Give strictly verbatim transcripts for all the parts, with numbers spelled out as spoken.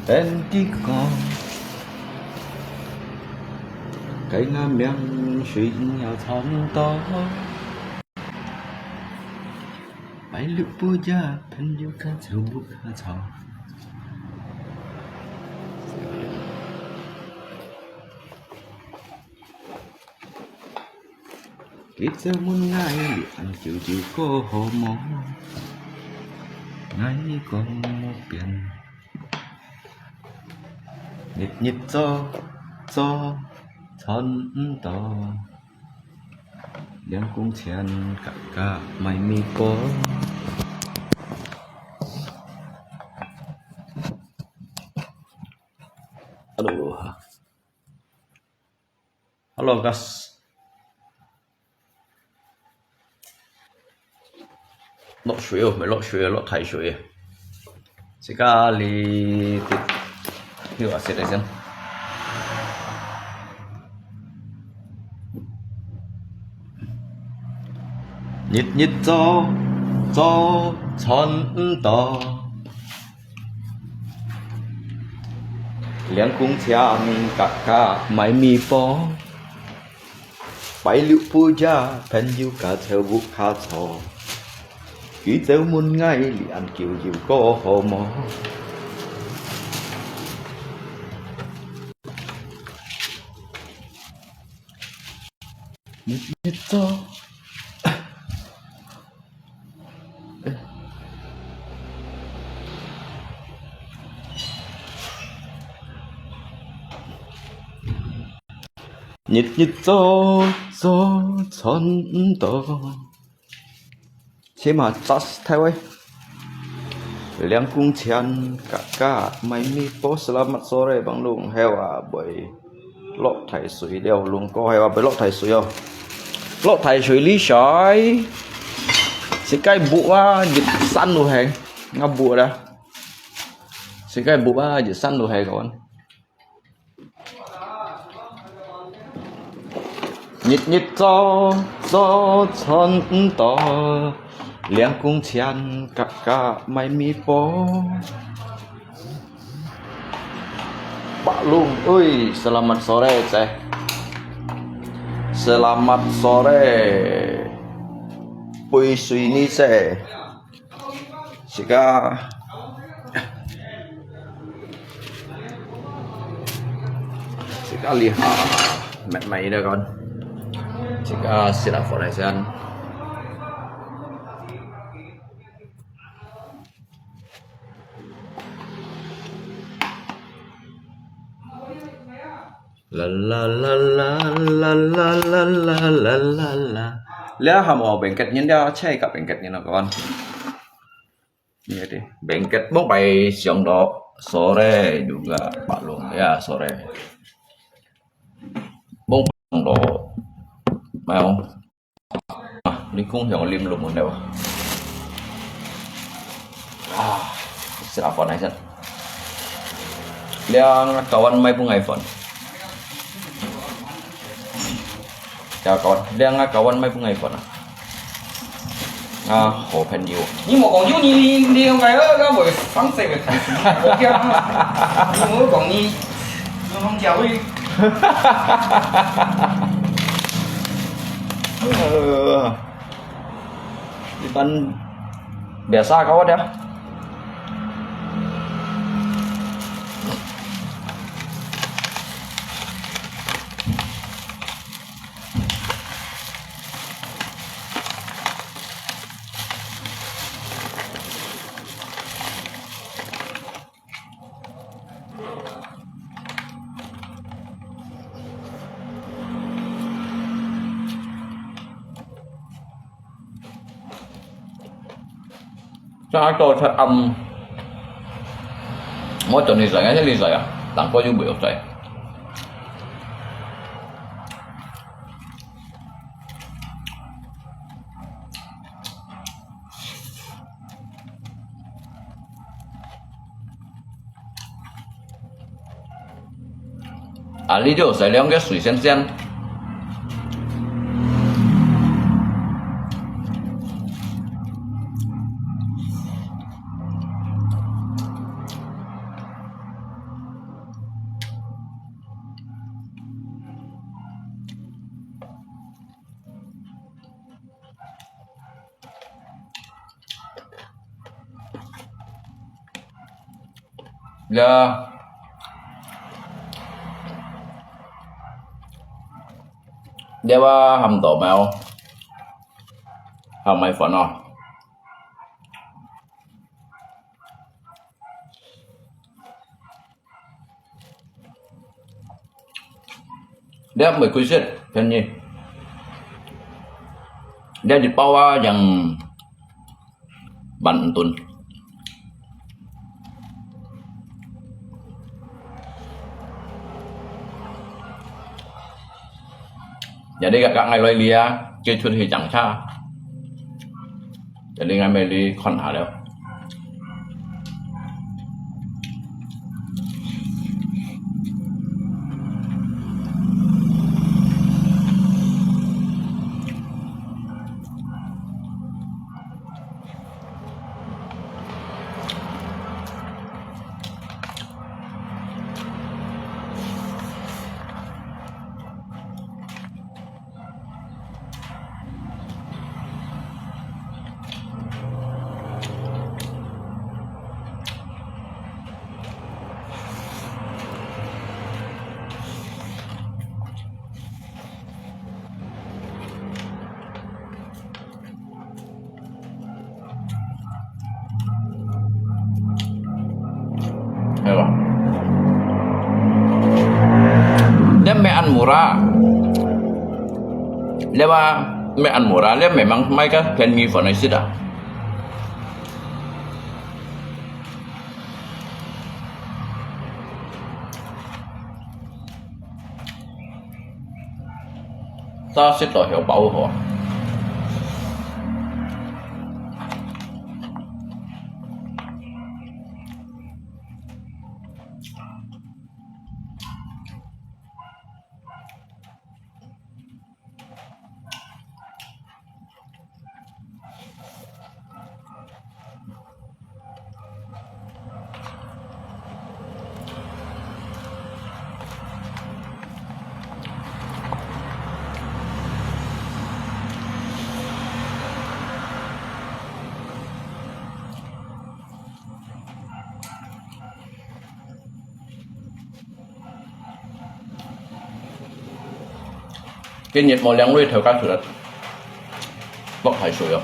跟佢講，該𠊎名雖然要差毋多，拜六晡夜朋友較湊屋較吵。 佢就問𠊎：「你恁久有過好無？」𠊎講無變，日日做做賺毋多，零工錢加加買米飯。Hello。 Hello guys，落水哦，毋係落水啊，落大水啊！自家哩，休息一下先。日日做做賺毋多， 零工錢加加買米飯，拜六晡夜朋友較湊屋較吵，佢就問𠊎：「你恁久有過好無？」日日做 日日做做賺毋多，起碼早死忒喂。零工錢加加買米飯。Selamat sore Bang Long，係啊，會落大水了，龍哥係啊，會落大水哦。落大水哩水，自家屋啊，一山都係，𠊎屋啦。自家屋啊，一山都係講。 日日做做賺毋多，零工錢加加買米飯。Pak Long，喂，selamat sore姐。Selamat sore。Pui Sui ni姐。 自家，自家哩下，乜乜个講，自家食下飯來先。啦啦啦啦啦啦啦啦啦啦啦。這下無blanket人，這車个blanket人啊，講。 Ini deh, blanket mong pai siang do sore juga, Pak Long. Ya, sore. Mong pai do, mau. Ah, lingkung yang lim lum mong deh. Ah, sila phone aja. Liang kawan mai pun iPhone. 呀，講，你啊，講，𠊎毋係講𠊎講啊。啊，好朋友。你莫講有你，你，你用𠊎，𠊎會放手个，開心，我講啊，你莫講你，你放假位。呃，一般，biasa kau ada. 這下到出暗，無轉去睡啊，這裡睡啊，等下又袂好睡。 啊，你就使兩個水仙仙。這，這話喊到沒有？喊買飯哦。 這毋會虧蝕，便宜。這一包啊，正萬五銀。這裡个，个愛來哩啊，佢出去掌差。 這裡𠊎買哩看下了。係無？這毋係恁murah。這話毋係恁murah，這memang買个便宜飯來食啊。 早食到曉飽好啊。 今日無兩位頭家出來，落海水哦。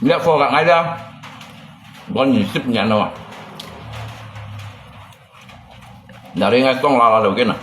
這貨个𠊎這，講二十年了啊。 Dari ngai kong lala lugin ah.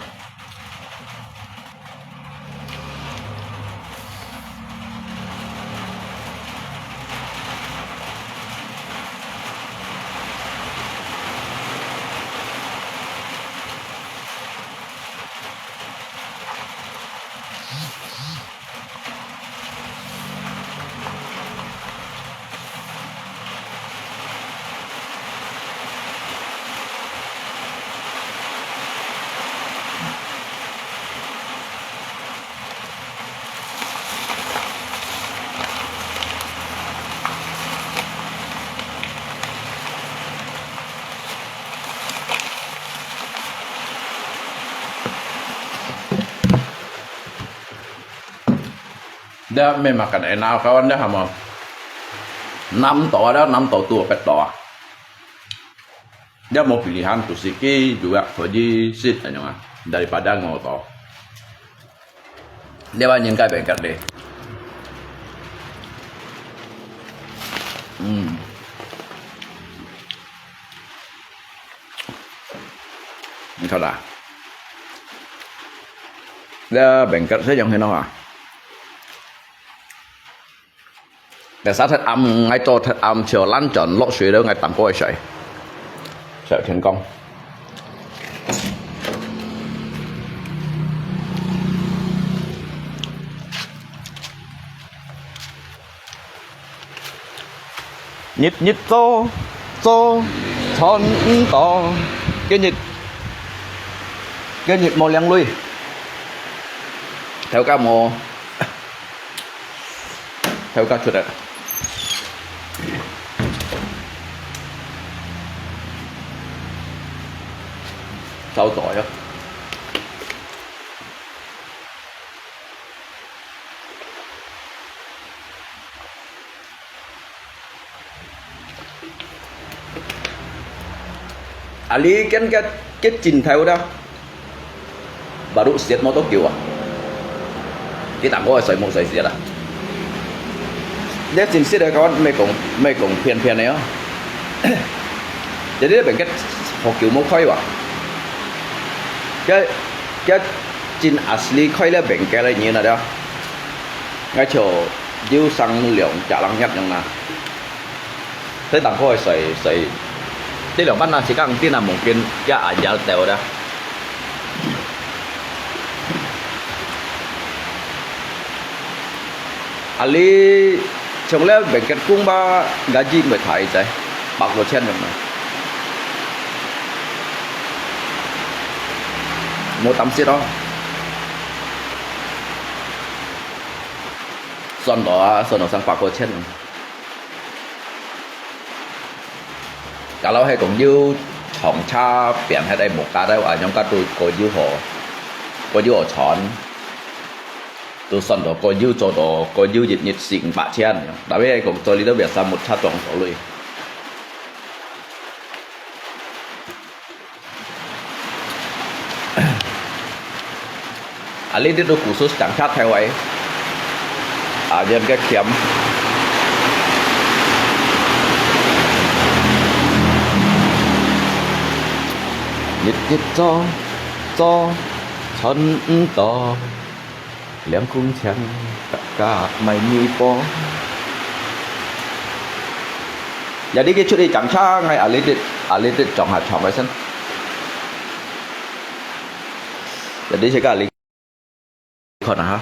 Dah memang kan enak kawan dah mo. Enam to ada, enam to tu pet to ah. Dah mo pilihan tu siki juga koji sit anyong ah. Daripada ngoto. Dah banyak kai bengkat deh. Hmm. 你看啦，這bengkat係樣形咯啊。Biasa忒暗，𠊎做忒暗，就懶轉落水了，𠊎淡薄仔水，水天光。日日做，做，賺毋多。今日，今日無領鐳，頭家無，頭家出來。走走呀。 啊，你跟个，个鏡頭啦，baru siat無多久啊。你等我个水無水siat啦。你真實个講，毋係講，毋係講騙騙个哦。Jadi你邊个好久無開哇？个，个真asli開了邊个个人啊，對吧？ 𠊎就有生兩隻人一樣啦。所以當好个水，水，這兩班啊，是講定啊，mungkin ya aja teo dah。啊，你從了別个工吧，gaji會大一隻，百多千樣嘛。無擔心咯。 算到啊，算到成百過千。Kalau係講有長車變，係無價个話，應該都過有好，過有好賺，都算到過有做到，過有一日四五百千。Tapi係講做你都biasa murah賺到鐳。 啊，你這都故事講較透誒。啊，人个欠。日日做，做，賺毋多。 兩公錢，大家買米波。Jadi佢出去掌車，𠊎啊，你得，啊，你得掌下長个先。Jadi sekarang你看啊哈。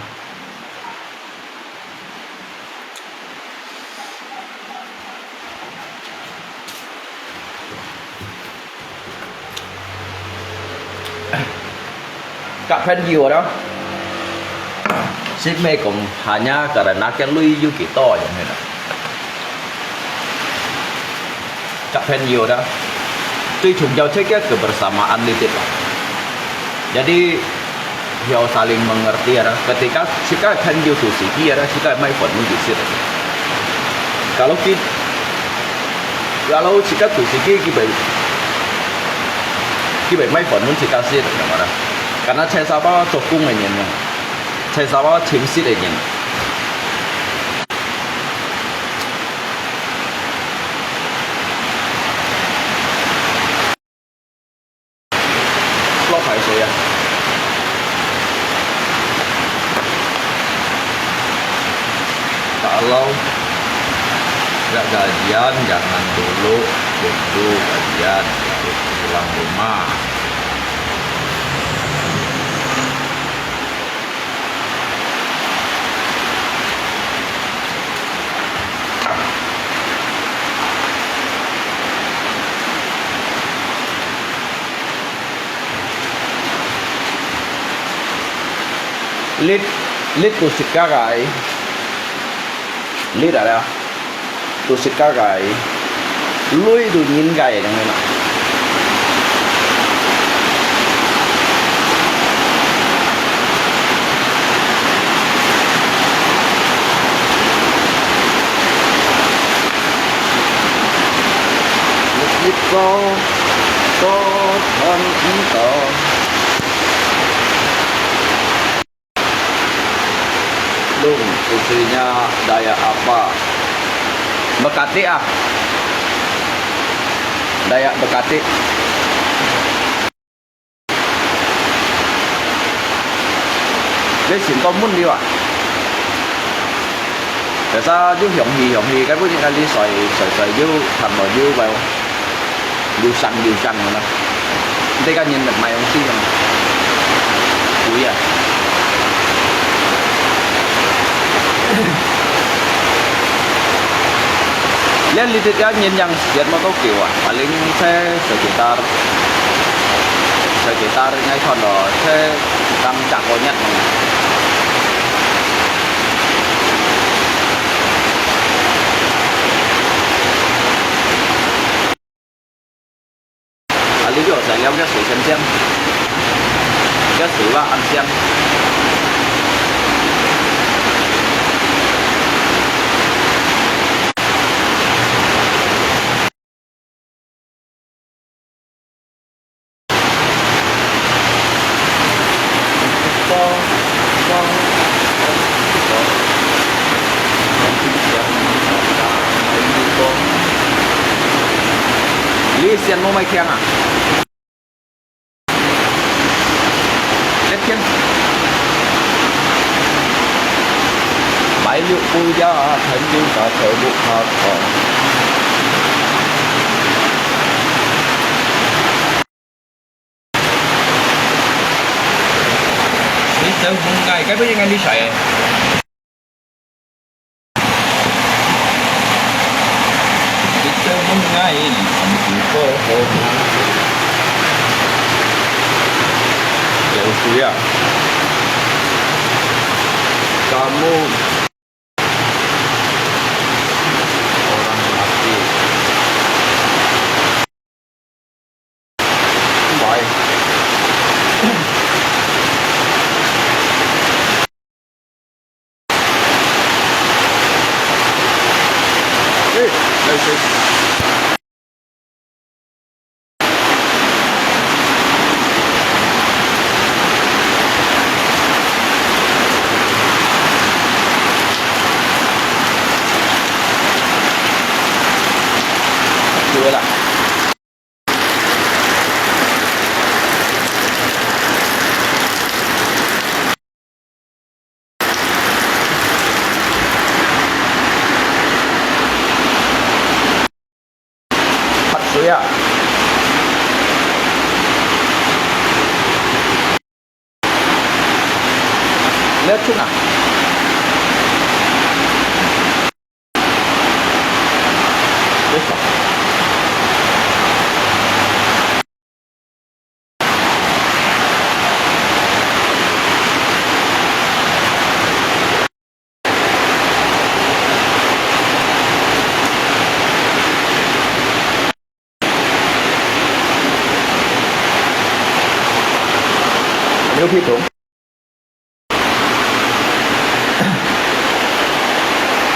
Kak朋友咯，係毋係講hanya karena个鐳有幾多樣个啦？Kak朋友咯，最重要係个kebersamaan你知吧？Jadi， 要saling mengerti啊，ketika自家个朋友做司機啊，自家个買飯碗就識。Kalau佢，kalau自家做司機，佢會，佢會買飯碗自家識，係嘛啦？Karena在沙巴做工个人啊，在沙巴尋食个人。 Kalau dak gajian, jangan dulu tunggu gajian baru pulang rumah. 你，你都識个个，你來了，都識个个，鐳都人个，當然啦。 一個，個，看一個。Long, khususnya Dayak apa? Bekati ah. Dayak Bekati. 你尋到問了啊？Biasa又香氣香氣，該本應該你睡睡睡又談到又个，又香又香个啦。這個人買東西个嘛，對啊。連這隻人樣選無多久啊，paling在sekitar, sekitar ngai thon lo, se tang cako nyat nong. Paling yo, saya lihat ke sui siang-siang. Ke sui wa an siang. Li sian mo mai kiang ah. Lihat kiang. Pai liu pu ya, than liu ka theu lu kha kha. Ni teu mun ngai, kai bai ngan di sai. Ni teu mun ngai, ni teu mun ngai. Liu sui ah. Kamu orang mati. Bye. Eh, let's see. Dua lah. Phat sui ah. Lihat chun ah.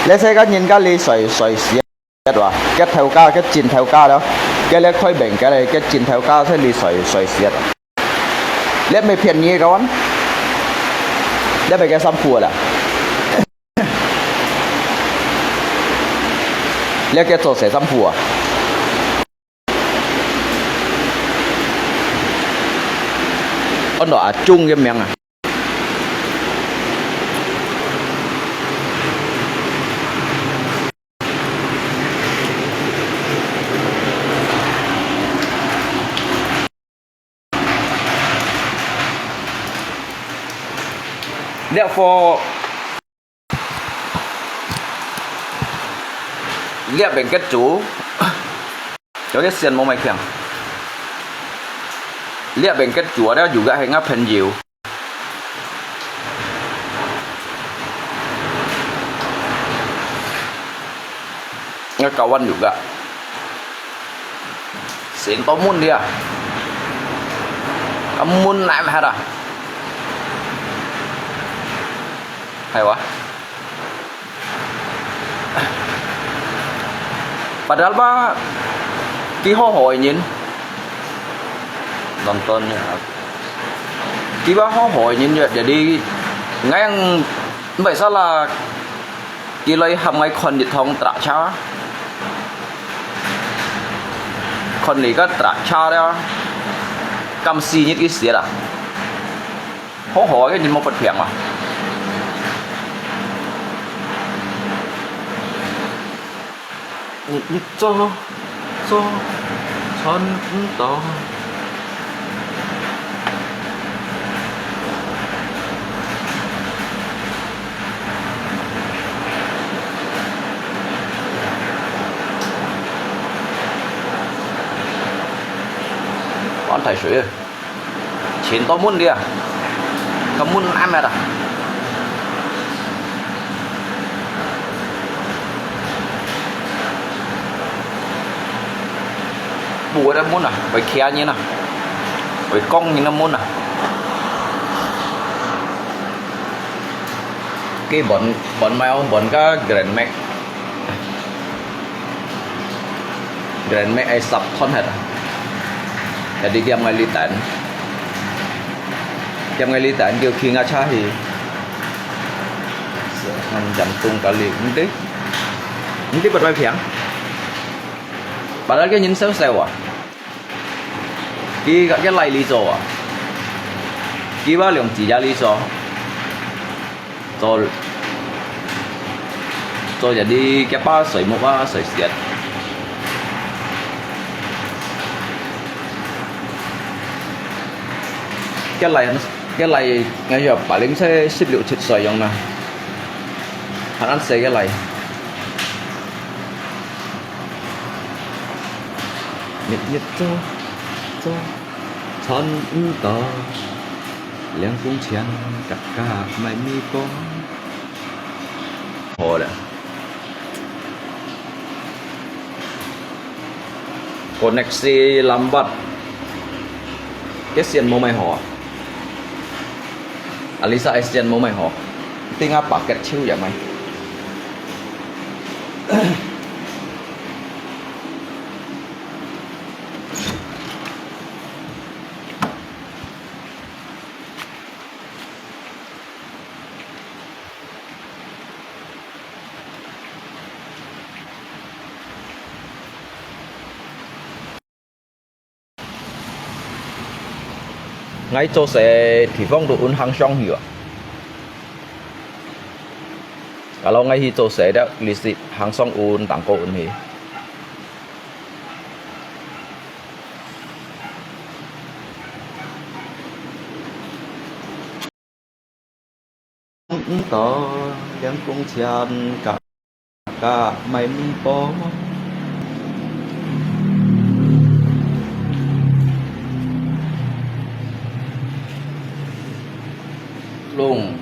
Let's say kan nyin ka li soi, soi siat wa. Ket thau ka, ket chin thau ka lo. Ket le khoi beng, ket le ket chin thau ka, se li soi, soi siat. Lihat mai phian ni kawan. Lihat mai ket sampu la. Lihat ket cho se sampu ah. Ôn lo ah, chung ket miang ah. Lihat for, lihat beng ket chu. Cho ket sian mo mai kiang. Lihat beng ket chu, ada juga hai nga phen jiu. Nga kawan juga. Sento mun dia. Kamun nai mahat ah. Hai wa. Padahal pa ki ho hoi nyin. Nonton ya. Ki pa ho hoi nyin ya, jadi ngai ang mbai salah. Ki loi ham ngai khon di thong tra cha. Khon li ka tra cha dia. Kam si nyit ki sia la. Ho ho ke nyin mo pat phiang ah. Nyit nyit cho cho chon to. 大水，全都滿了，个滿暗了啦。無个滿啊，會徛人啊，會講人个滿啊。佢換換貓換个 Grand Max。 Grand Max ai sắp thon hết. Jadi tiêm ngai li tan. Tiêm ngai li tan kêu khi ngã cha hi. Ngăn jam tung kali. Nanti. Nanti buat mai piang. Padahal cái nhìn sel sel à. Ki cái lai lý do à. Ki ba lòng chỉ ra lý do. Cho cho jadi cái ba soi mục ba soi siat. Cái lai cái lai ngay giờ bà lính sẽ xếp liệu thịt soi yong na. Hẳn ăn xe cái lai. Nhật nhật cho cho chọn ư to. Liang kung chian kak kak mai mi po. Hò leh. Koneksi lambat. Cái xiên mô mai hò. Alisa ai xiên mô mai hò. Ting apa ket chiu ya mai. Ngai做事地方都運行上去啊。Kalau ngai去做事了，你是行上運，當過運去。 Ento yang kung chian kak kak mai mi po. Lung.